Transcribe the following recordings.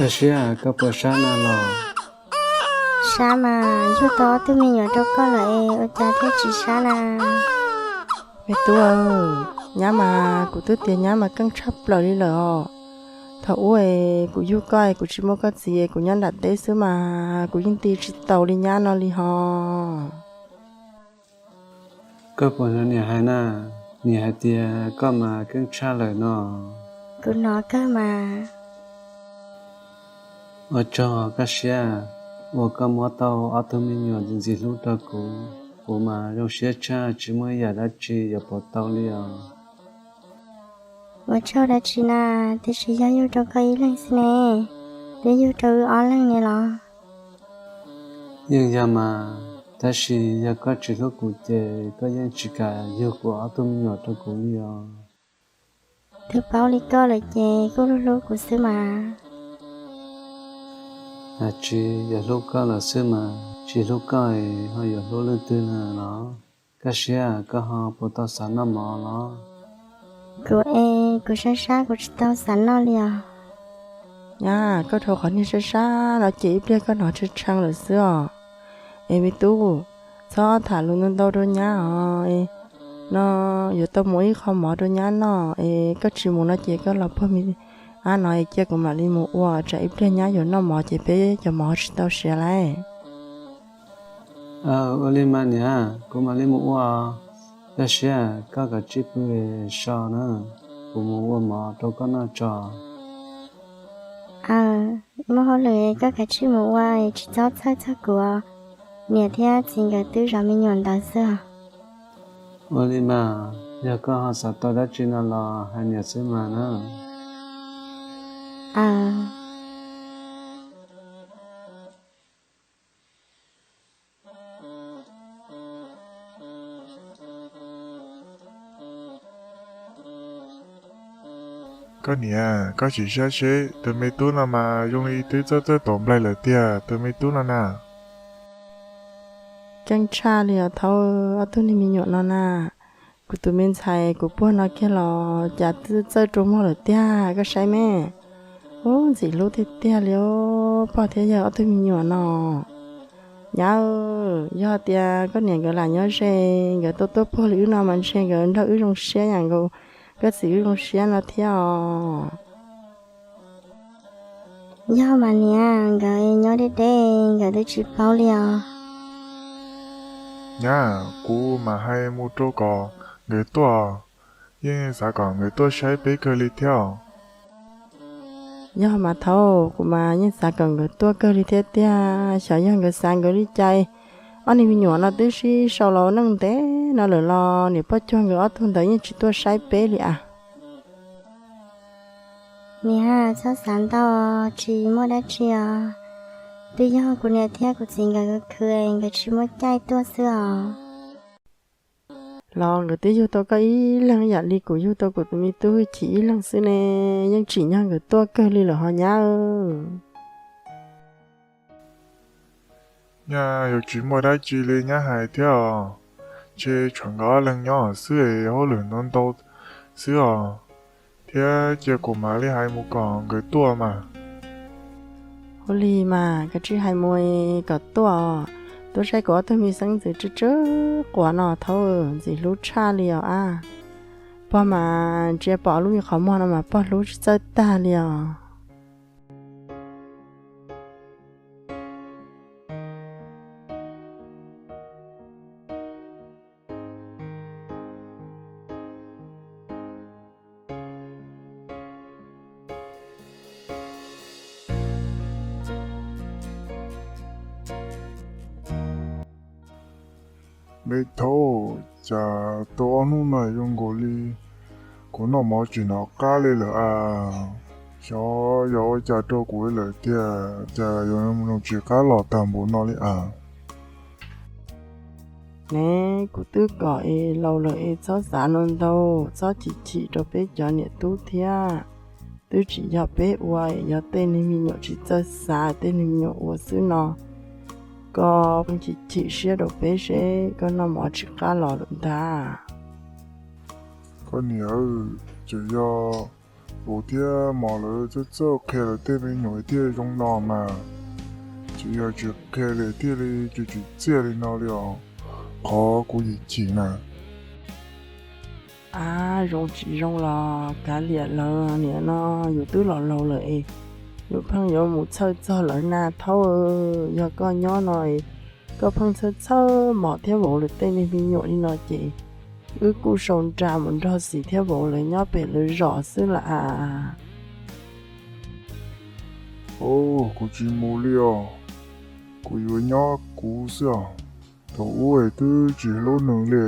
Koj siab, koj puas sab na los? Sab mas, yug tau ob tug me nyuam rau koj lawm es ua cas thiaj tsis sab na? Me tub, nyab mas kuv twb tias nyab mas keej tshaj plaws li lawm os. Thaum ub es kuv yug koj es kuv tsis muaj koj txiv es kuv nyob nram teb xwb mas kuv yeej ti tsis taus li nyab no li ho. Koj puas hnov niam hais na? Niam hais tias koj mas keej tshaj lawm no. Kuv hnov kawg mas. Ua tsaug koj siab uas koj muab tau ob tug me nyuam ntxim ntxim hlub rau kuv. Kuv mas zoo siab tshaj, tsis muaj ib yam dab tsi yuav pauv tau li os. Ua tsaug dab tsi na, tiam sis yog yug rau koj ib leeg xwb ne, twb yug rau wb ob leeg ne los? Yeej yog mas, tab sis yog koj tsis hlub kuv ces koj yeej tsis kam yug kuv ob tug me nyuam rau kuv li os. Twb paub li koj lawm ces kuj hlub hlub kuv xwb mas. Hais tsis yog hlub koj lawm xwb mas, tsis hlub koj es ho yuav hlub leej twg na los? Koj siab, koj ho puas tau xav noj mov los? Kuv es kuv sab sab kuv tsis tau xav noj li os. Nyab, koj dhau qhov niag sab sab no ces ib pliag koj hnov tshee tshee lawm xwb os. Es me tub, txhob tham lus ntau ntau rau nyab os. No yuav tau mus ib qho mov rau nyab noj es koj tsis mus no ces koj los puag me ab no es cia kuv mam li mus ua, tsam ib pliag nyab yuav noj mov ces peb cov mov tsis tau siav lauj. Ua li mas niam, kuv mam li mus ua. Koj siab, koj kav tsij pw so na, kuv mus ua mov rau koj noj tso. Aw, muaj hauj lwm koj kav tsij mus ua, tsis txhob txhawj txog kuv, niam thiab txiv nkawd twb zov me nyuam ntawd xwb os. Ua li mas, yog koj ho xav tau dab tsi no los hais niam xwb mas na. Aw. Koj niam, koj sim saib seb tus me tub no mas zoo li twb txawj txawj tom nplaig lawm tiag, tus me tub no na. Keej tshaj li os thaub, ob tug niag me nyuam no na. Kuv tus me ntxhais kuv puag no kiag los cas twb txawj rua muag lawm tiag, koj saib me. Ub, ntxim hlub tiag tiag li os, pog thiab yawg ob tug me nyuam no. Nyab, yog tias koj niam nkawd lam nyob ze, nkawd tuaj tuaj puag li wb no mas ntshe nkawd nrog wb zoo siab, yam nkaus koj txiv wb zoo siab no thiab os. Yog mas niam, nkawd nyob deb deb nkawd twb tsis paub li os. Nyab, kuv mam hais mus rau kom nkawd tuaj, yeej xav kom nkawd tuaj saib peb kawg li thiab os. Yog mas thaub, kuv mas yeej xav kom nkawd tuaj kawg li thiab tiag, xyov yog nkawd xav nkawd li cas. Ob niag me nyuam no twb sib sau los neej ntev no lawm los niam poj cuag nkawd ob tug ntawd yeej tsis tuaj saib peb li as. Niam, txhob xav ntau, tsis muaj dab tsi os. Twb yog kuv niam thiab kuv txiv nkawd khwv, nkawd tsis muaj caij tuaj xwb os. Los nkawd twb yug tau koj ib leeg yam li kuv yug tau kuv tus me tub Hwj Chim ib leeg xwb ne, yeej tsim nyog nkawd tuaj kawg li lawm ho nyab. Nyab, yuav tsis muaj dab tsi li nyab hais thiab os. Ntshe tshuav nkawd ob leeg nyob xwb es hauj lwm ntau ntau xwb os. Thiab cia kuv mam li hais mus kom nkawd tuaj mas. Ua li mas, koj tsis hais mus kom tuaj, tuaj saib kuv ob tug me xeeb ntxwv tsw tsw quav no thaub, ntxim hlub tshaj li os a. Pog mas ntsia pom lub me qhov muag no mas pog hlub tsis txawj tag li os. Me thaub, cas tau ob hnub no zoo nkaus li kuv noj mov tsis hnov qab li lawm as. Xyov yog ua cas rau kuv lawm tiag, cas yuav noj tsis qab los tag npaum no li as. Ne, kuv twb kom es laus lawm es txhob xav ntau ntau, txhob chim chim rau peb cov niam tub thiab. Twb tsis yog peb ua, yog tej niag me nyuam tsis txawj xav, tej niag me nyuam ua xwb no. Koj chim chim siab rau peb seb koj noj mov tsis qab los lawm ntag. Koj niam, tseem yog Puv thiab Mos lawv txawj txawj qhia lawv tej me nyuam thiaj zoo no mas, tsis yog tsis qhia li thiaj li tsis tsim txiaj li no li os, qhov kuv yim chim na. Ab, zoo tsis zoo los kav liam lawv, nim no yus twb los laus lawm es yus pheej yuav mus txhawj txog lawv na Thaub. Yog koj nyob no, koj pheej txhawj txhawj Mos thiab vauv lawv tej me me nyuam li no ces wb kuj sau nra mus nrog Xis thiab vauv lawv nyob pem lawv zos xwb lawm as. Kuv tsis mus li os, kuv yuav nyob kuv xwb os. Thaum ub twb tsis hlub nws li,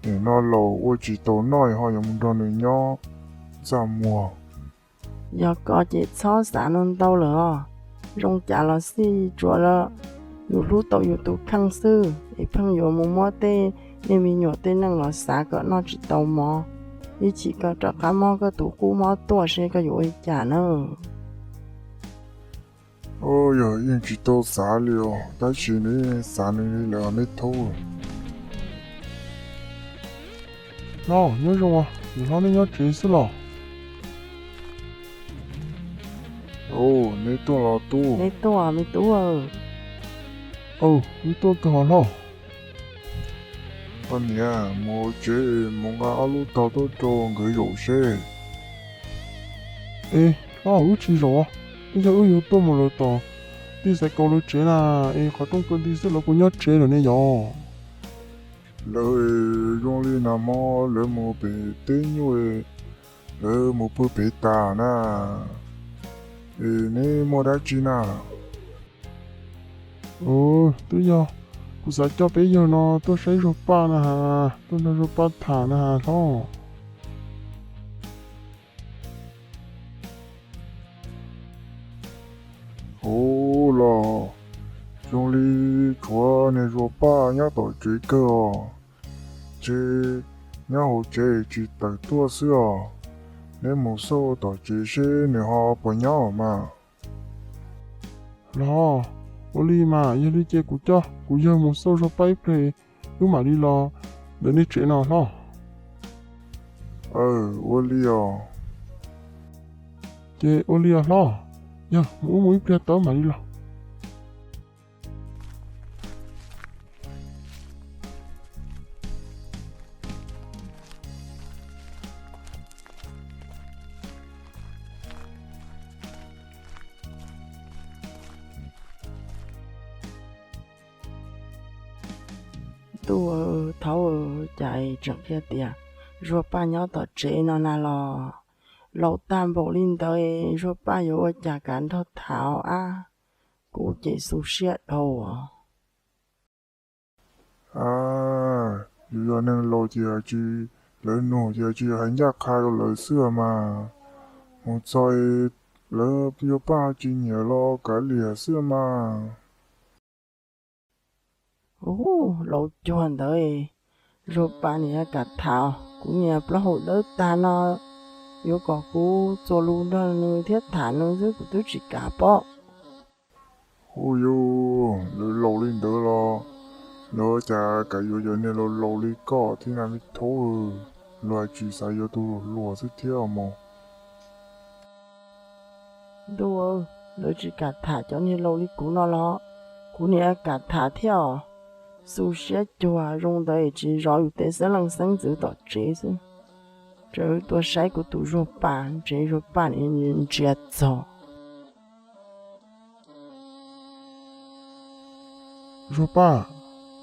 nim no laus ua tsis tau noj ho yuav mus nrog nws nyob ntxa muag. Yog koj ces txhob xav ntau lawm os, zoo cas los xij tsuas yus hlub tau yus tus kheej xwb es pheej yuav mus muab tej niag me nyuam tej neej los xav kom noj tsis tau mov, ib chim koj rov qab mob koj tus qub mob tuaj seb koj yuav ua li cas na. Yog yeej tsis tau xav li os, tab sis neb xav nws li lawm me Thaub. Hlob, nyob zoo os, niam hlob neb nyob tsev xwb los? Neb tuaj los tub? Neb tuaj me tub? Aw, wb tuaj kawg hos hlob. Koj niam, mus tsev mus nqa ob lub tog tuaj rau nkawd zaum seb. Es hlob, wb tsis zaum, twb yog wb yuav tuaj mus lawm tom tij Xaiv Kaus lawv tsev na, es qhov rooj kaw nti xwb lawv puas nyob tsev lawm ne yom? Lawv zoo li nag hmo lawv mus pem teb nyuj, lawv mus pw pem tas na. Es neb muaj dab tsi na? Twb yog kuv xav coj peb yawg no tuaj saib Zuag Paj na has, tuaj nrog Zuag Paj tham na has hlob. Ub, los zoo li tshuav niag Zuag Paj nyob tom tsev kawg os. Ces nyob hauv tsev tsis tawm tuaj xwb os. Neb mus xauj tom tsev seb nws ho puas nyob mas. Los, ua li mas yog li ces kuv coj kuv yawg mus xauj Zuag Paj ib pliag, wb mam li los ntawm nej tsev no hlob. Aw, ua li os. Ces ua li os hlob, yog mus wb mus ib pliag tau mam li los. Ntuj, Thaub, cas tseem qhia tias Zuag Paj nyob tom tsev no na los? Laus tag npaum li ntawd Zuag Paj yuav ua cas kam nrog tham ab? Kuv ces xu siab dhau os. A, yus yog neeg laus ces tsis, lawv nug ces tsis hais ncaj qha rau lawv xwb mas. Mus txog lawv Zuag Paj tsis nyiam los kav liam xwb mas. Ub, laus cuag ntawd, Zuag Paj niam kam tham, kuv niag plaub hau dawb tag no yuav kom kuv txuas lus nrog nws thiab tham nws xwb kuv twb tsis kam pob. Hu yus, lawv laus li ntawd los, lawv cas kam yuav cov niag laus laus li koj thiab na me Thaub. Luag tsis xav yuav tus hluas hluas xwb thiab mos. Ntuj, lawv tsis kam tham cov niag laus li kuv no los kuv niam kam tham thiab os. Xu siab cuag zoo ntawd es tsis zov yus tej xeeb leej xeeb ntxwv tom tsev xwb. Tseem tuaj saib kuv tus Zuag Paj, ntshe Zuag Paj nim ntsia txog. Zuag Paj,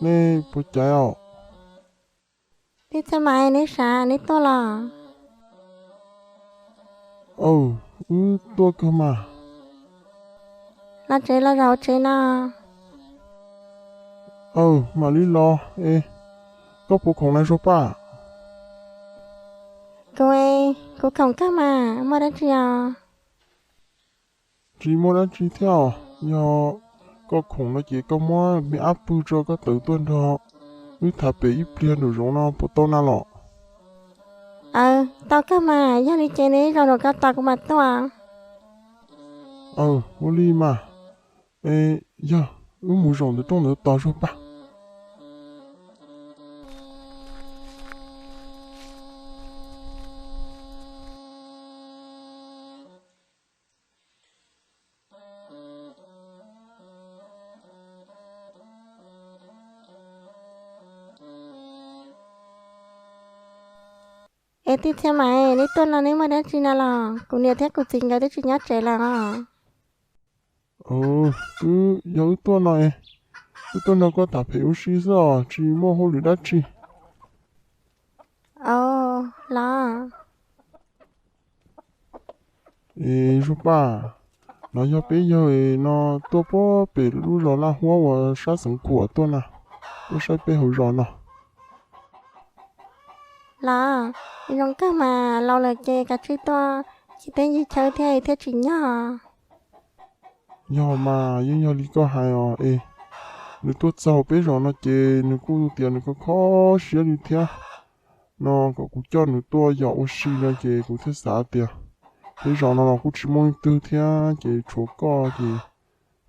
nej puas caiv os? Tij Txhiaj Mas, neb sav neb tuaj los? Aw, wb tuaj kawg mas. Los tsev los zaum tsev no. Aw, mam li los es. Koj puas khoom na Zuag Paj? Kuv, kuv khoom kawg mas, muaj dab tsi os? Tsis muaj dab tsi thiab os, yog koj khoom no ces koj muab me ab pw tso koj tawm tuaj nrog wb tham pem ib pliag nraum zoov no puas tau na los? Aw, tau kawg mas, yog li ces neb zaum nraum ko tos kuv mam tuaj. Aw, ua li mas. Es yog wb mus zaum ntawm rooj ntawd tos Zuag Paj. Es tij Txhiaj Maim, neb tuaj no neb muaj dab tsi no los? Kuv niam thiab kuv txiv nkawd twb tsis nyob tsev lawm os. Twb yog wb tuaj no es, wb tuaj nrog koj tham phem ua si xwb os, tsis muaj hauj lwm dab tsi. Os, los. Es Zuag Paj, no yog peb yawg no tuaj puag pem lub zos Laj Huab uas sab xeev Khuam tuaj na, tuaj saib peb hauv zos no. Los, zoo kawg mas, laus lawm ces kav tsij tuaj ncig teb ncig chaw thiab thiaj tsim nyog. Yog mas, yeej yog li koj hais os. Es nws tuaj txog peb zos no ces nws kuj tias nws kho kho siab li thiab. No kom kuv coj nws tuaj yos ua si no ces kuv thiaj xav tias peb zos no los kuj tsis muaj leej twg thiab ces tshuav koj ces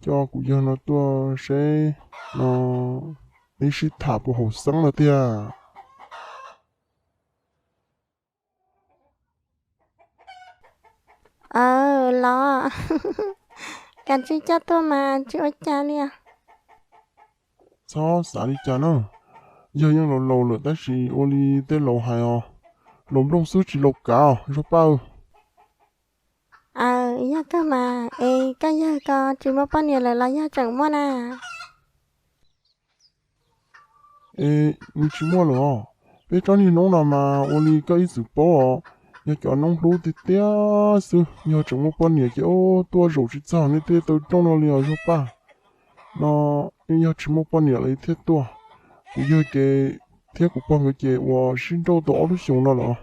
coj kuv yawg no tuaj seb no neb sib tham puas haum xeeb no tiag. Aw, los, kav tsij coj tuaj mas tsis ua cas li. Txhob xav li cas na, yawg yeej laus laus lawm tab sis ua li tej laus hais os, laus nplooj xwb tsis laus kav os Zuag Paj. Aw, yog kawg mas, es koj yawg ko tsis muaj poj niam lawm los yog tseem muaj na? Es nws tsis muaj lawm os. Peb tsob niag hnoob no mas ua li koj ib txwm paub os, yog cov noob hlub tiag tiag xwb. Yog tseem muaj poj niam ces ub tuaj zaum tsis txog nej tej taw rooj no li os Zuag Paj. No yeej yog tsis muaj poj niam lawm thiaj tuaj. Kuv yawg ces thiab kuv pog nkawd ces uas sib nrauj tau ob lub xyoos no lawm.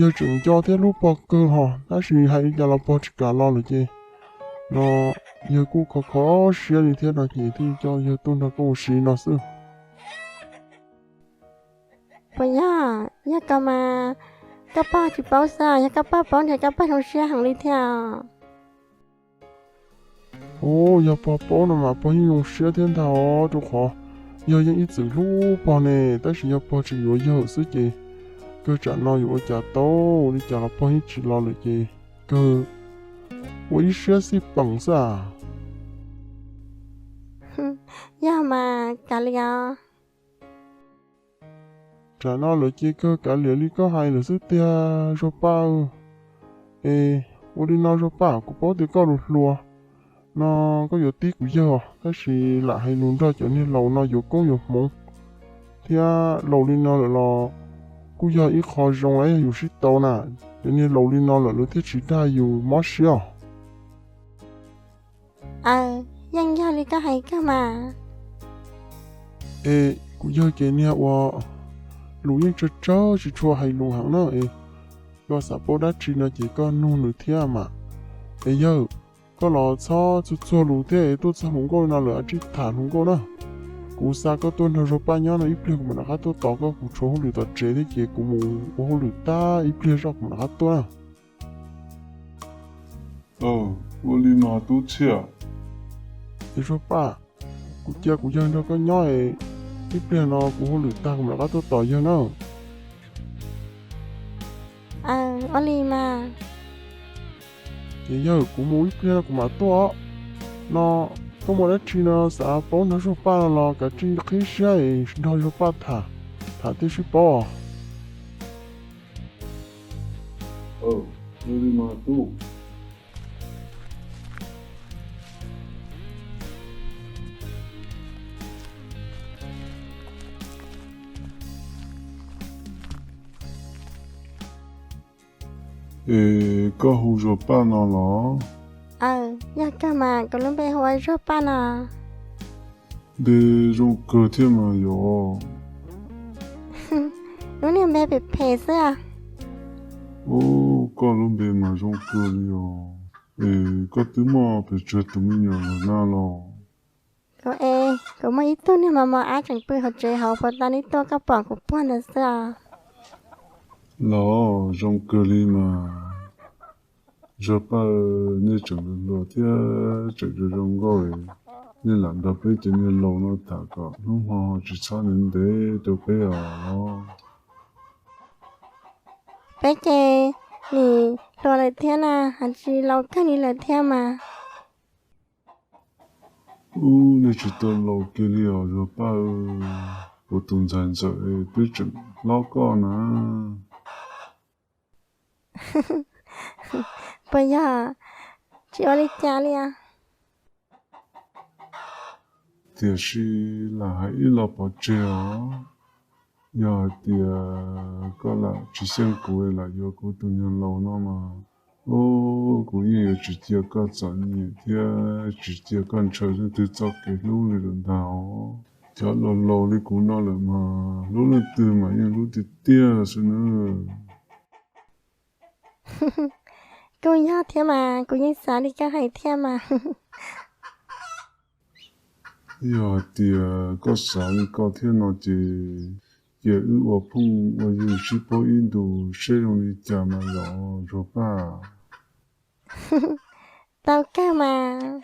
Yawg tseem nco thiab hlub pog kawg hos tab sis hais li cas los pog tsis kam los lawm ces no yawg kuj kho kho siab li thiab no ces thiaj coj yawg tuaj nrog koj ua si no xwb. Puas yog? Yog ko mas koj pog tsis paub xwb, yog koj pog paub ntshe koj pog zoo siab heev li thiab. Ub, yog pog paub no mas pog yeej zoo siab thiab ntag os, rau qhov yawg yeej ib txwm hlub pog ne, tab sis yog pog tsis yuav yawg xwb ces kawg tsam no yuav ua cas tau, li cas los pog yeej tsis los lawm ces kawg ua ib siab xij peem xwb as. Yog mas kav liam os. Tsam no lawm ces kawg kav liam li koj hais lawm xwb tiag Zuag Paj. Es ua li no Zuag Paj, kuv paub tias koj lus hluas no koj yuav tib kuv yawg os, tab sis lam hais lus nrog cov niag laus no yuav koob yuav hmoov thiab laus li no lawm los kuj yog ib qho zoo yog yus sib tau na. Cov niag laus li no lawm lawv thiaj tsis dag yus mob siab os. Aw, yeej yog li koj hais kawg mas. Es kuv yawg ces niag ua lus yeej tsawg tsawg tsis tshua hais lus heev na es, koj xav paub dab tsi no ces koj nug nws thiab mas. Es yawg, koj los txhob txuag txuag lus thiab es tuaj txog hluas nkauj no lawm tsij tham hluas nkauj na. Kuv xa koj tuaj nrog Zuag Paj nyob no ib pliag kuv mam rov qab tuaj tos koj, kuv tshuav hauj lwm tom tsev thiab ces kuv mus ua hauj lwm tag ib pliag zoj kuv mam rov qab tuaj na. Ua li mas tub Txhiaj. Es Zuag Paj, kuv cia kuv yawg nrog koj nyob es ib pliag no kuv hauj lwm tag kuv mam rov qab tuaj tos yawg na. Ua li mas. Ces yawg kuv mus ib pliag no kuv mam tuaj os. No koj muaj dab tsi no xav paub nrog Zuag Paj no los kav tsij qhib siab es nrog Zuag Paj tham, tham thiaj sib paub os. Es koj hu Zuag Paj no los? Aw, yog kawg mas, kuv lub npe hu ua Zuag Paj no. Npe zoo kawg thiab mas yog. Lub niag npe phem phem xwb. Ub, koj lub npe mas zoo kawg li os. Es koj twb muaj pes tsawg tus me nyuam lawm na los? Kuv es, kuv muaj ib tug niag mos mos ab tseem pw hauv tsev hauv, puas tas neb tuaj koj pom kuv puag ntawd xwb os. Los zoo kawg li mas. Zuag Paj, nej tseem hluas thiab tseem zoo zoo nkauj, nej lam nrog peb cov niag laus no tham kom hnub hmo ho tsis txhob ntev ntev rau peb os. Peb ces nim hluas lawm thiab na, hos tsis laus kawg li lawm thiab mas. Ub, nej tsis tau laus kiag li os Zuag Paj, kuv tus ntxhais ntxawm twb tseem hlob koj na. Puas yog tsis ua li cas li os? Tiam sis lam hais ib los pov tseg os, yog hais tias koj lam tsis xyeej kuv lam yuav kuv tus niag laus no mas, o, kuv yeej yuav tsis cia koj txom nyem thiab tsis cia koj ntshaw leej twg txoj kev hlub li lawm ntag os. Cov laus laus li kuv no lawm mas hlub leej twg mas yeej hlub tiag tiag xwb nawb. Kuj yog thiab mas, kuv yeej xav li koj hais thiab mas. Yog hais tias koj xav li koj thiab no ces cia wb ua phooj ua ywg sib paub ib ntus seb zoo li cas mas los Zuag Paj. Tau kawg mas.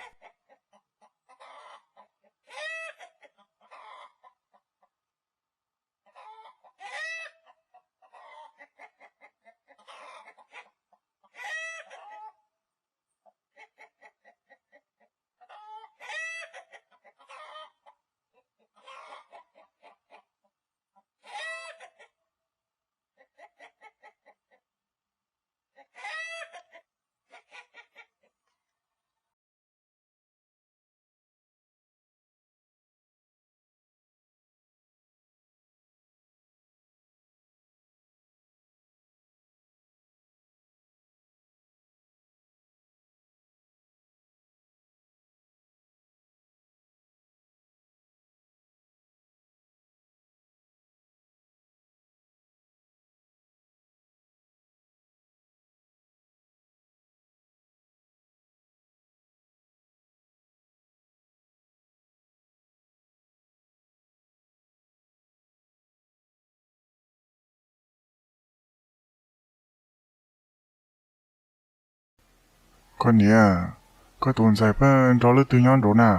Koj niam, koj tus ntxhais pheej nrog leej twg nyob nraud na?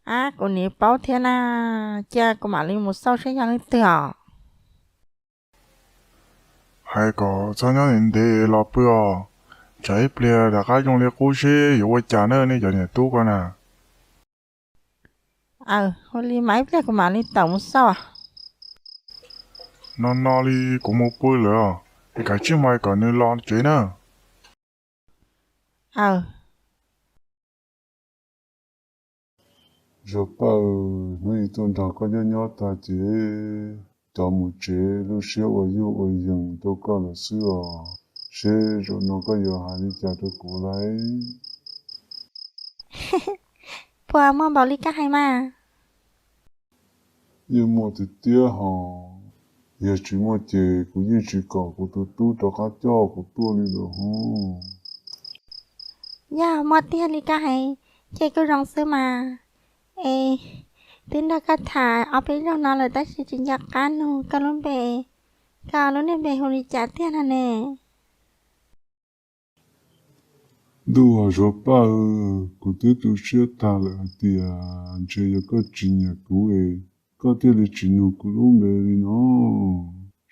Ab, kuv niam paub thiab na, cia kuv mam li mus xauj seb yog leej twg os. Hais kom txhob nyob ntev los pw os, tsam ib pliag rov qab zoo li qub seb yuav ua cas na nej cov niam tub ko na. Aw, ua li mas ib pliag kuv mam li tawm mus xauj. No no li kuv mus pw lawm os, es kav tsij mus kom nws los tsev na. Aw. Zuag Paj, hnub ib tuaj nrog koj nyob nyob tag ces rov mus tsev, lub siab ua yuj ua yees rau koj lawm xwb os. Seb zaum no koj yuav hais li cas rau kuv lauj? Puas muaj npaum li koj hais mas? Yeej muaj tiag tiag hos. Yog tsis muaj ces kuv yeej tsis kom kuv tus tub rov qab coj kuv tuaj li lawm hos. Yog muaj tiag li koj hais ces kuj zoo xwb mas. Es twb nrog koj tham ob peb zaug no lawm tab sis tsis nco qab nug koj lub npe. Koj lub niag npe hu li cas tiag no ne? Ntuj, Zuag Paj, kuv twb tu siab tag lawm hais tias ntshe yog koj tsis nyiam kuv es koj thiaj li tsis nug kuv lub npe li no.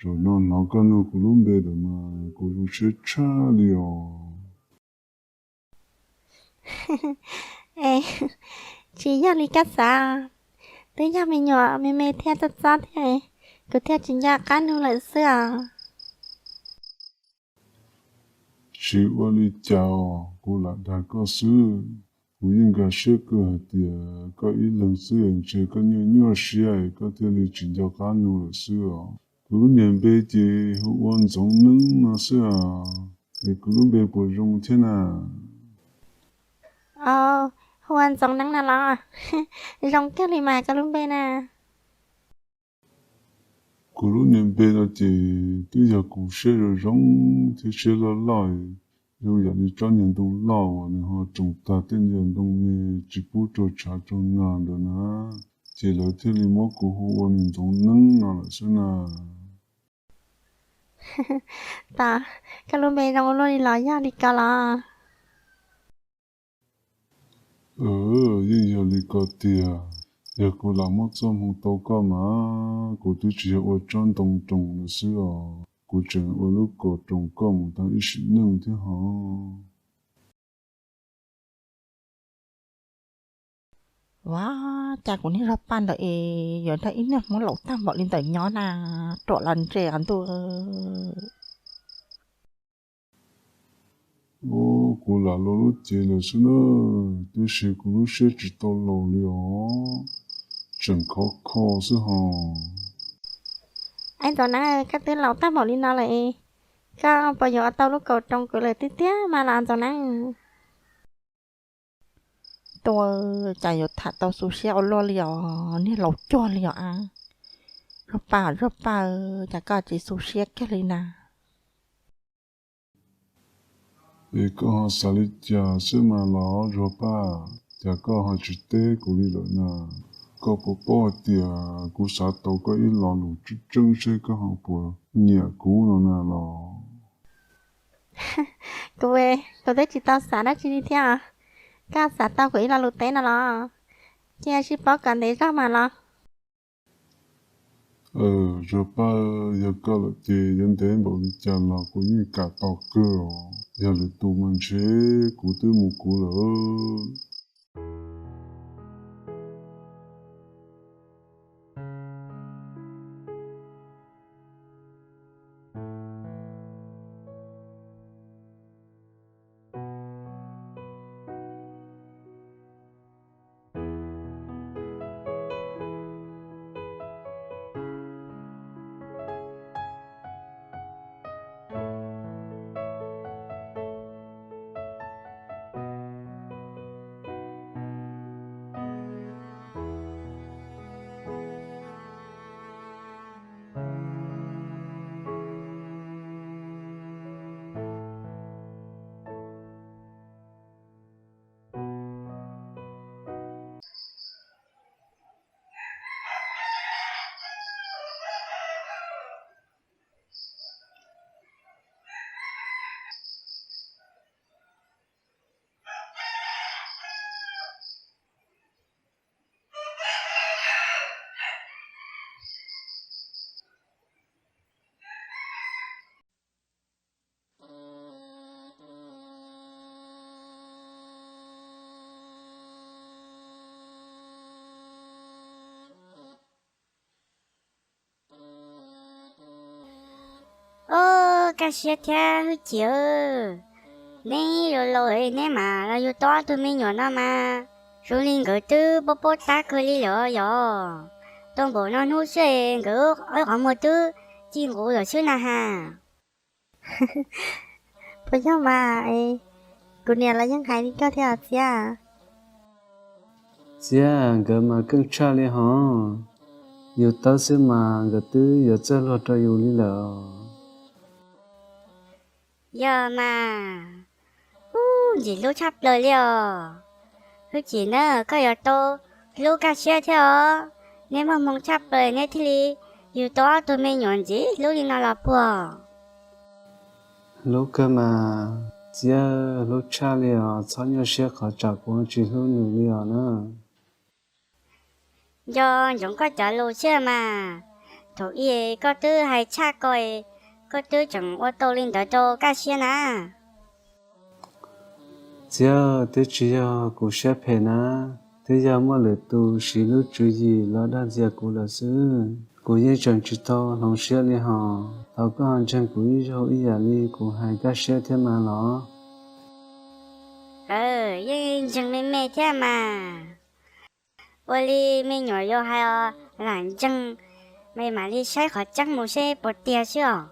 Zaum no hnov koj nug kuv lub npe lawm mas kuv zoo siab tshaj li os. Es tsis yog li koj xav, twb yog me nyuam me me thiab txob txob thiab, kuv thiaj tsis nco qab nug lawm xwb os. Tsis ua li cas os, kuv lam dag koj xwb. Kuv yeej nkag siab kawg hais tias koj ib leeg xwb es ntshe koj nyuaj nyuaj siab es koj thiaj li tsis nco qab nug lawm xwb os. Kuv lub niag npe ces hu ua Ntxoov Neeb no xwb os. Es kuv lub npe puas zoo thiab na? Hu ua Ntxoov Neeb no los? Zoo kawg li mas koj lub npe na. Kuv lub niag npe no ces twb yog kuv siab zoo zoo thiab siab loj loj, zoo yam li tsob niag ntoo loj uas nws ho roos tag tej niag ntoo me tsis pub raug tshav raug nag ntawd na, ces lawv thiaj li muab kuv hu ua nws Ntxoov Neeb no lawm xwb na. Tos, koj lub npe zoo ua luaj li los yog li ko los? Yeej yog li ko tiag. Yog kuv lam muab txoj hmoo tau koj mas kuv twb tsis yog ua tsob ntoo roos lawm xwb os, kuv tseem ua lub kaum roos koj mus tag ib sim neej thiab hos. Ua cas kuv niag Zuag Paj ntawd es yuav nrog ib niag Hmoob laus tag npaum li ntawd nyob na, ruam los ntse os ntuj. Ub, kuv lam luag lub cev lawm xwb na, tiam sis kuv lub siab tsis tau laus li os, tseem khov kho xwb hos. Ntxoov Neeb, koj twb laus tag npaum li no lawm, koj puas yuav ua tau lub kaus roos kuv lawm tiag tiag mas los Ntxoov Neeb? Tua, cas yuav tham tau xu siab ua luaj li os, niag laus cuag li os a. Zuag Paj, Zuag Paj, cas koj tsis xu siab kiag li na? Es koj ho xav li cas xwb mas los Zuag Paj, cas koj ho tsis teb kuv li lawm na? Koj puas paub hais tias kuv xav tau koj ib lo lus tseeb tseeb seb koj ho puas nyiam kuv no na los? Kuv, kuv twb tsis tau xav dab tsi li thiab. Koj xav tau kuv ib lo lus teb no los? Cia sib paub kom ntev zog mas los. Zuag Paj, yog koj lawm ces yuav ntev npaum li cas los kuv yeej kam tos kawg os. Yog lwm tus mas ntshe kuv twb mus kuv lawm. Ub, Kaj Siab thiab Hwj Chim, neb yuav laus neb mam los yug tau ob tug me nyuam no mas, zoo li nkawd twb paub paub tab kawg li lawm yog. Tau npaum no hnub xwb nkawd ib qhov muag twb ci nqus lawm xwb na has. Puas yog mas, kuv niam los yeej hais li koj thiab Txiab. Txiab, nkawd mas keej tshaj li hos, yus tawb xwb mas nkawd twb yuav txawj luag rau yus li lawm. Yog mas, ub, ntxim hlub tshaj plaws li os. Hwj Chim na, koj yuav tau hlub Kaj Siab thiab os. Neb muaj hmoo tshaj plaws neb thiaj li yug tau ob tug me nyuam ntxim hlub li no los puas? Hlub kawg mas, Txiab, hlub tshaj li os, txhob nyuaj siab qhov tsam kuv tsis hlub nws li os na. Nco ntsoov koj cov lus xwb mas, thaum ub koj twb hais tshaj ko, koj twb tseem ua tau li ntawd rau Kaj Siab na. Txiab, twb tsis yog kuv siab phem na, twb yog muaj lwm tus siv lub tswv yim los dag ntxias kuv lawm xwb. Kuv yeej tseem tsis tau hloov siab li hos, thov koj ntseeg kuv ib zaug ib yam li kuv hais Kaj Siab thiab mas los. Yeej ntseeg me me thiab mas. Ua li me nyuam yaus hais os, lam ntseeg, mas mam li saib qhov tseeb mus seb puas tiag xwb os.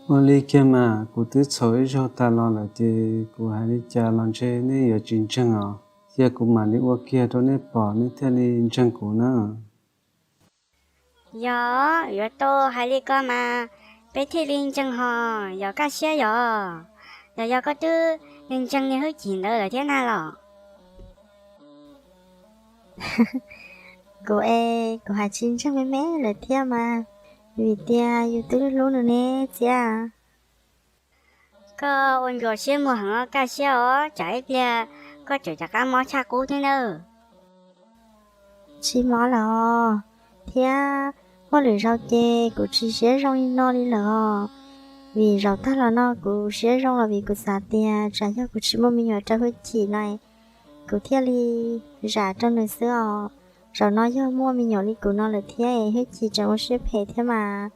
Ua li kiag mas, kuv twb txhaum ib zaug tas los lawm ces kuv hais li cas los ntshe nej yuav tsis ntseeg os. Cia kuv mam li ua kiag rau nej pom nej thiaj li ntseeg kuv na. Yog yuav tau hais li ko mas peb thiaj li ntseeg hos yog Kaj Siab yog. Yog yog koj twb ntseeg niag Hwj Chim ntawd lawm thiab na los? Kuv es kuv hais tsis ntseeg me me lawm thiab mas, vim tias yus twb hlub nws ne Txiab. Koj ua ncua siab muag heev Kaj Siab os, tsam ib pliag koj tseem rov qab mob tshaj qub thiab nawb. Tsis mob lawm os, thiab muaj lwm zaus ces kuv tsis siab zoo li no li lawm os. Vim zaum tag los no kuv siab zoo los vim kuv xav tias tsam yog kuv tsis muaj me nyuam rau Hwj Chim no, kuv thiaj li zam rau nws xwb os. Zaum no yog muaj me nyuam li kuv no lawm thiab Hwj Chim tseem ua siab phem thiab mas,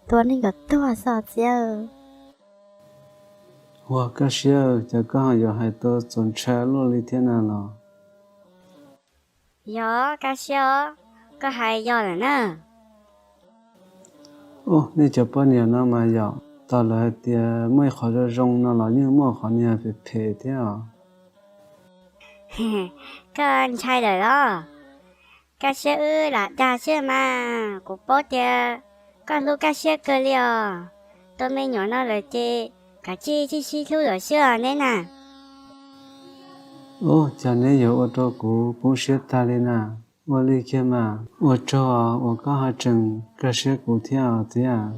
tua neeg kom tuag xwb Txiab. Ua Kaj Siab, cas koj ho yuav hais tau txaus ntshai luaj li thiab na los? Yog Kaj Siab os, koj hais yog lawm na. Ub, nej cov poj niam no mas yom, tos lawv hais tias muaj ib qhov zoo zoo no los yeej muaj qhov niag phem phem thiab os. Koj ntshai lawm los? Kaj Siab wb lam dag xwb mas, kuv paub tias koj hlub Kaj Siab kawg li os. Tus me nyuam no lawm ces kav tsij sib hlub lawm xwb os neb na. Ub, cas neb yuav ua rau kuv poob siab tag li na. Ua li kiag mas, ua tsaug uas koj ho tseem kaj siab kuv thiab os txiv.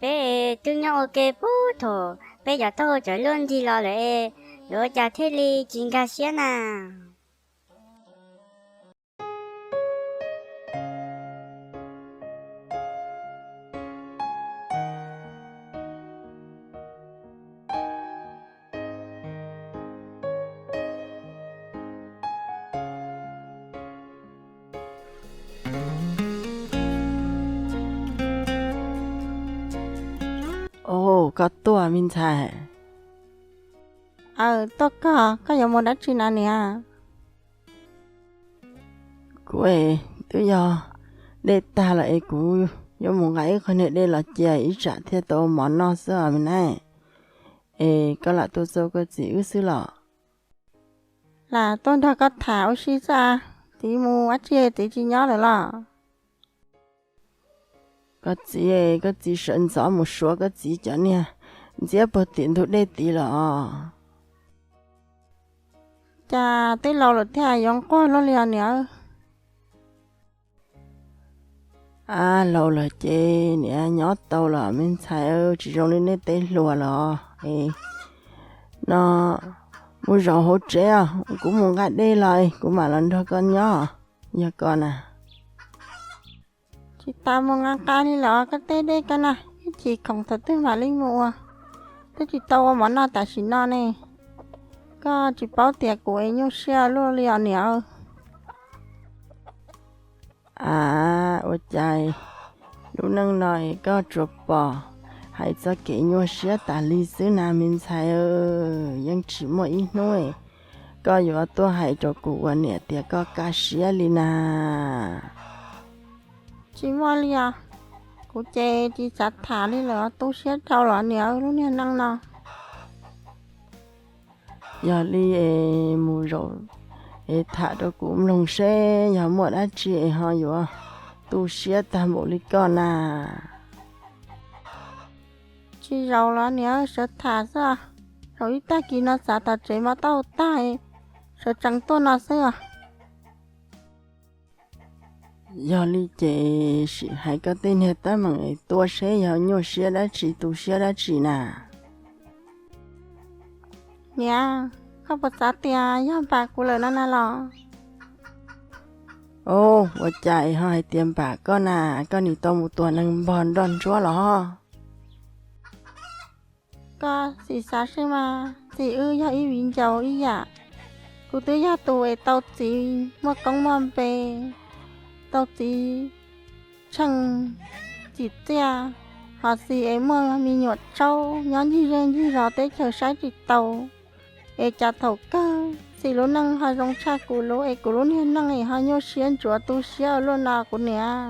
Peb twb nyob ua ke puag thaum peb cov taub hau cov luaj nrig los lawm es yuav ua cas thiaj li tsis nkag siab na. Ov, koj tuaj me ntxhais. Aw, tuaj koj, koj yuav mus dab tsi na niam? Kuv es twb yog dej tag los es kuv yuav mus nqa ib qho niag dej los cia ib tsam thiaj tau mov noj xwb os me nab. Es koj lam tuaj txog koj txiv wb xwb los? Lam tuaj nrog koj tham ua si xwb. Txiv mus dab tsi txiv tsis nyob lawm los? Koj txiv, koj txiv sawv ntxov mus suav koj txiv cov niag ntxiab puag tim ntug dej tid los. Cas twb laus lawm thiaj yuav nquag luaj li os niam? Ab, laus lawm ces niam nyob tau los me ntxhais, tsis zoo li nej teb hluas los. No, mus zaum hauv tsev os, kuv mus nqa dej los kuv mam los nrog koj nyob, yog koj na. Tsis tas mus nqa nqa li los koj tej dej koj na, ib chim khoom thaum twg mam li mus ua. Twb tsis tau ua mov noj tam sim no ne, koj tsis paub tias kuv es nyuaj siab luaj li os niam. A, ua cas lub neej no koj tsuas pom hais txoj kev nyuaj siab tas li xwb na me ntxhais. Yeej tsis muaj ib hnub koj yuav tuaj hais rau kuv ua niam tias koj kaj siab li na. Tsis muaj li os, kuv ces tsis xav tham li lawm, tu siab dhau los niam, lub niag neej no. Yog li es mus zaum es tham rau kuv mloog seb yog muaj dab tsi es ho yuav tu siab tag npaum li koj na. Tsis zaum los niam, sawv tham xwb. Zaum ib tag kis no xav tom tsev mov tau tag, sawv tsees tuaj no xwb os. Yog li ces sim hais koj tej niag teeb meem es tuaj seb yog nyuaj siab dab tsi tu siab dab tsi na. Niam, koj puas xav tias yog npam kuv lawm no na los? Ua cas ho hais tias npam koj na, koj nim tau mus tua neeg npog nroj ntsuab los? Koj sim xav seb mas, txiv wb yog ib viv ncaus ib yam. Kuv twb yog tus es tau txiv muaj koob muaj npe, tau txiv tsheej tsim txiaj, ho txiv es muaj me nyuam tsaub nyob ncig zej ncig zos teb chaws saib tsis taus. Es cas thaum kawg txiv lub neej ho zoo tshaj kuv lub, es kuv lub niag neej es ho nyuaj siab ntsuav tu siab ua luaj no kuv niam.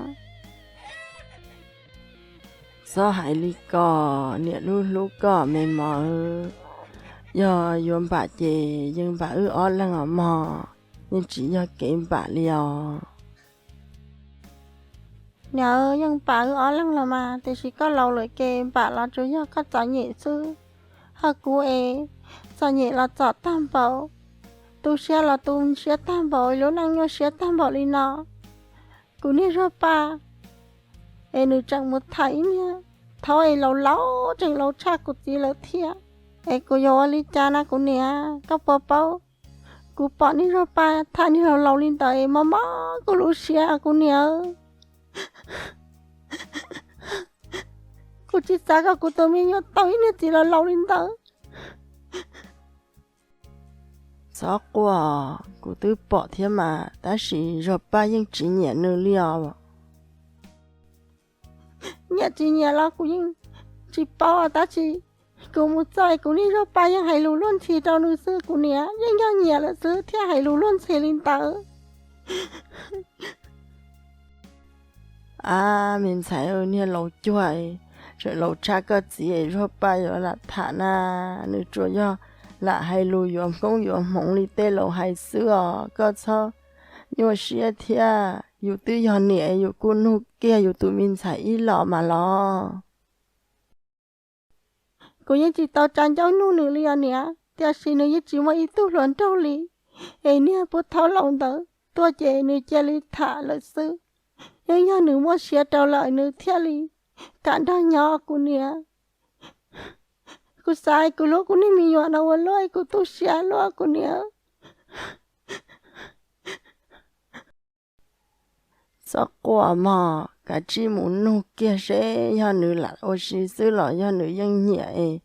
Txhob hais li ko, niam hlub hlub koj me mos. Yog yuav npam ces yeej npam wb ob leeg os mog, yeej tsis yog kev npam li os. Niam, yeej npam wb ob leeg los mas, tiam sis koj laus lawm ces npam los tsuas yog koj txom nyem xwb, ho kuv es txom nyem los txom tag npaum, tu siab los tu siab tag npaum, lub neej nyuaj siab tag npaum li no. Kuv niag Zuag Paj es nws tseem mus tham ib niag thaub es laus laus tseem laus tshaj kuv txiv lawm thiab. Es kuv yuav ua li cas na kuv niam? Koj puas paub, kuv pom niag Zuag Paj tham niag laus laus li ntawd es mob mob kuv lub siab kuv niam. Kuv tsis xav kom kuv tus me nyuam tau ib niag txiv laus laus li ntawd. Txhob quaj, kuv twb pom thiab mas, tab sis Zuag Paj yeej tsis nyiam nws li os. Nyiam tsis nyiam los kuv yeej tsis paub, tab sis Kuv mus txog kuv niag zuag pa yeej hais lus luag ntxhi rau nws xwb kuv niam, yeej yog nyiam lawm xwb thiaj hais lus luag ntxhi li ntawd. Ab, me ntxhais, niag laus cuag, tseem laus tshaj koj txiv es zuag pa yuav lam tham na, nws tsuas yog lam hais lus yuav hmoob yuav hmoov li tej laus hais xwb os, koj txhob nyuaj siab thiab, yus twb yog niam yus kuj nug kiag yus tus me ntxhais ib los mas los. Kuv yeej tsis tau tsa ncauj nug nws li os niam, tiam sis nws yeej tsis muaj ib tug hluas nraug li, es niag puag thaub laus ntawd tuaj ces nws cia li tham lawm xwb. Yeej yog nws muaj siab rau lawm nws thiaj li kam nrog nyob kuv niam. Kuv xav kuv hlub kuv niag me nyuam no ua luaj, kuv tu siab luaj kuv niam. Txhob quaj mog, kav tsij mus nug kiag seb yog nws lam ua si xwb los yog nws yeej nyiam es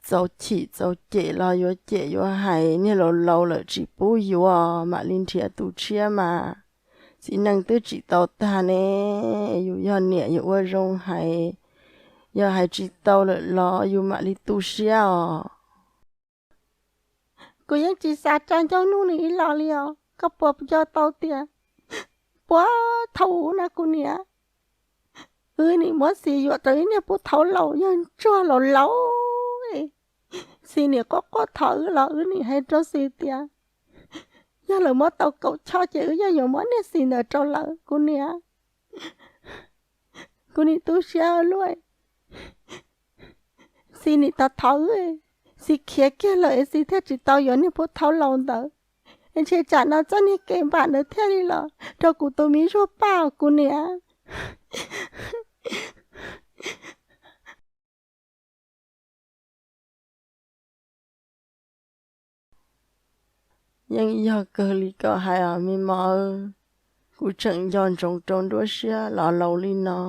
txaus chim txaus cem los yuav cem yuav hais, niag laus laus lawm tsis pub yuav mam li nrhiav tus tshiab mas. Txiv neej twb tsim tau tag ne, yus yog niam yus ua zoo hais, yog hais tsis tau lawm los yus mam li tu siab os. Kuv yeej tsis xav tsa ncauj nug nws ib los li os, koj puas nco tau tias puag thaum ub na kuv niam, wb nim muab Xis yuam rau ib niag puag thaub laus yog ntsuag laus laus. Xis nim quaj quaj thov wb los wb nim hais rau Xis tias yog lawv muab tau kaum choj ces wb yeej yuav muab niag Xis ntawd rau lawv kuv niam. Kuv nim tu siab luaj. Xis nim thov thov wb, Xis khiav kiag lawm es Xis thiaj tsis tau yuav niag puag thaub laus ntawd. Ntshe tsam no txoj niag kev npam ntawd thiaj li los rau kuv tus me zuag pa kuv niam. Yeej yog kawg li koj hais os me mos, kuv tseem nco ntsoov rau nruab siab los laus li no,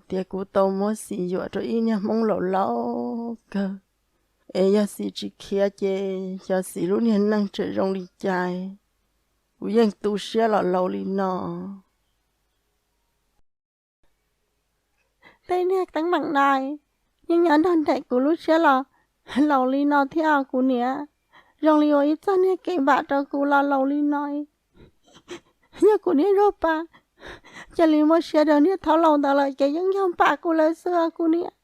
tias kuv tau muab Xis yuam rau ib niag hmoob laus laus kawg, es yog Xis tsis khiav ces xyov Xis lub niag neej tseem zoo li cas, kuv yeej tu siab los laus li no. Tej niag teeb meem no yeej nyob nrog nraim kuv lub siab los laus li no thiab kuv niam. Zoo li ua ib txoj niag kev npam rau kuv los laus li no. Yog kuv niag zuag pa cia li muaj siab rau niag thaub laus ntawd lawm ces yeej yog npam kuv lawm xwb os kuv niam.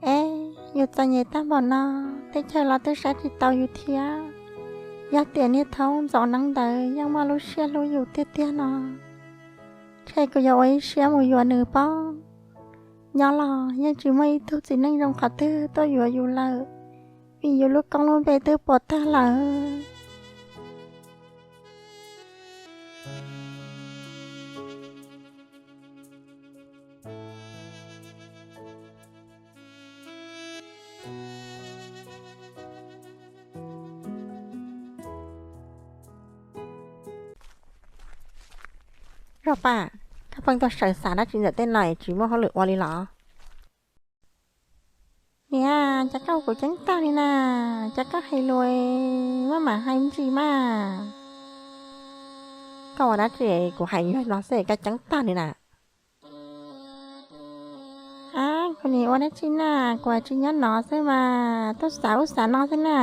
Es yus txom nyem tag npaum no, teb chaws los twb saib tsis taus yus thiab. Yog tias niag thaub ntxoov neeb ntawd yeej muaj lub siab hlub yus tiag tiag no, ntshe kuv yuav ua ib siab mus yuav nws pob. Nyob los yeej tsis muaj ib tug txiv neej zoo qhov twg tuaj yuav yus lawm, vim yus lub koob lub npe twb puas tag lawm. Zog pa, koj pheej tuaj sawv xav dab tsi ntawm tej no es tsis muaj hauj lwm ua li los? Niam, cas koj ua kuv ceeb tag li na, cas koj hais lus maj mam hais ntsis mas. Koj ua dab tsi kuv hais nyuag no xwb koj ceeb tag li na. Ab, kuv nim ua dab tsi na, kuv tsis nyob no xwb mas, tuaj xav ub xav no xwb na.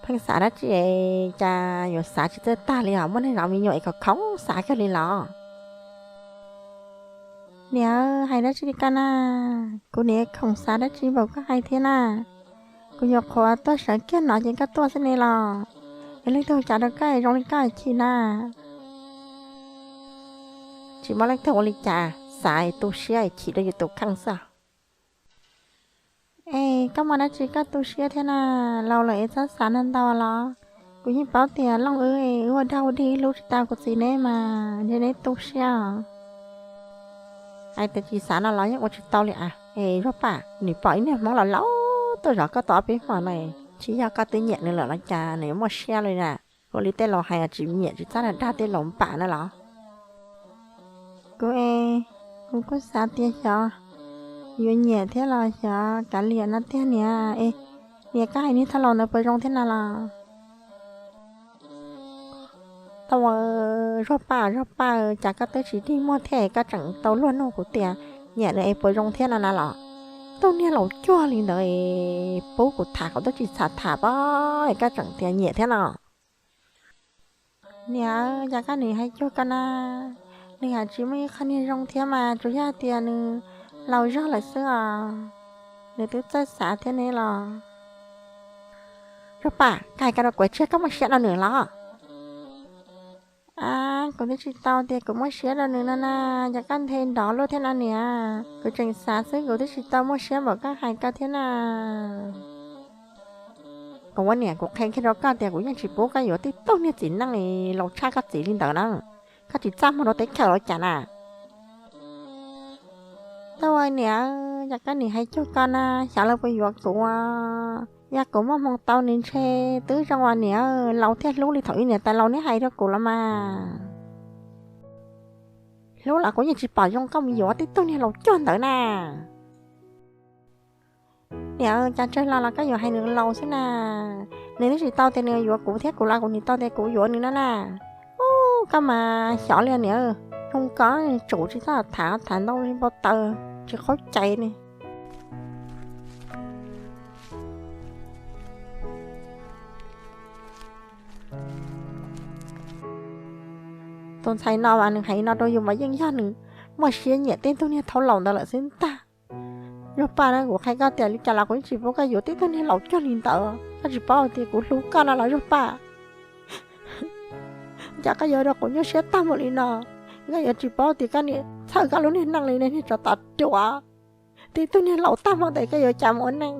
Pheej xav dab tsi, cas yuav xav tsis txawj tag li os, muaj neeg zov me nyuam es khoom khoom xav kawg li los? Niam, hais dab tsi li koj na, kuv nim khoom xav dab tsi npaum koj hais thiab na. Kuv nyuam qhuav tuaj sawv kiag no ces koj tuaj xwb ne los, es leej twg ua cas rau koj zoo li koj chim na? Tsis muaj leej twg ua li cas, xav tu siab chim rau yus tus kheej xwb. Es koj muaj dab tsi koj tu siab thiab na? Laus lawm es txhob xav ntau los. Kuv yeej paub tias Looj wb, wb ua dag ua dig hlub tsis tau kuv txiv neb mas ntshe neb tu siab os. Hais tias tsis xav no los yeej ua tsis tau li as. Es Zuag Paj, nws pom ib niag Hmoob laus laus tuaj zov koj tau ob peb hmo no, tsis yog koj twb nyiam nws lawm los cas nws yuav muaj siab li na? Ua li tej laus hais tsis nyiam tsis txhob dag tej laus npam na los. Kuv es, kuv kuj xav tias xyov yuav nyiam thiab los xyov kav liam no tiag niam. Es niam, koj hais niag thauj laus ntawd puas zoo thiab na los? Tau, Zuag Paj, Zuag Paj, cas koj twb tsis dig muag thiab koj tseem tau luag nug kuv tias nyiam nws es puas zoo thiab no na los? Tug niag laus cuag li ntawd es pub kuv tham kuv twb tsis txham tham pob es koj tseem tias nyiam thiab no. Niam, cas koj nim hais cuag koj na? Nws hais tsis muaj ib qho niag zoo thiab mas tsuas yog tias nws laus zog lawm xwb os. Nws twb txawj xav thiab ne los. Zuag Paj, koj hais koj rau kuv tsis yog koj muaj siab rau nws los? A, kuv twb tsis tau tias kuv muaj siab rau nws no na. Cas koj nthe nrov luaj thiab no niam? Kuv tseem xav xwb, kuv twb tsis tau muaj siab npaum koj hais koj thiab na. Kuv ua niam kuv qhia kiag rau koj tias kuv yeej tsis pub koj yuav tib tug niag txiv neej laus tshaj koj txiv li ntawd na. Koj tsis txaj muag rau teb chaws los cas na? Tau ua niam, cas koj nim hais cuag koj na, xyov lawv puas yuav kuv. Yog kuv muaj hmoo tau nws ntshe twb zoo ua niam laus thiaj hlub li thaum ub niam tais laus neb hais rau kuv los mas. Hlub los kuv yeej tsis pom zoo koj mus yuav tib tug niag laus cuag ntawd na. Niam, cas tsawg los los koj yuav hais nws laus xwb na. Nws twb tsis tau tias nws yuav kuv thiab kuv los kuv nim tau tias kuv yuav nws no na. Ub, koj mas xyov li niam, zoo koj tsum tsis txhob tham, tham ntau npau taws tsis qaub cai ne. Tus ntxhais no mas nws hais no rau yus mas yeej yog nws muaj siab nyiam tej tug niag thauj laus ntawd lawm xwb ntag. Zuag Paj na, kuv qhia koj tias li cas los kuv yeej tsis pub koj yuav tib tug niag laus cuag li ntawd. Koj tsis paub tias kuv hlub koj no los Zuag Paj? Cas koj yuav rau kuv nyuaj siab tag mus li no? Koj yuav tsis paub tias koj niam txhawj koj lub niag neej li niag tsov tom ruam. Tib tug niag laus tag hmo ntawd koj yuav cas mus ua neej?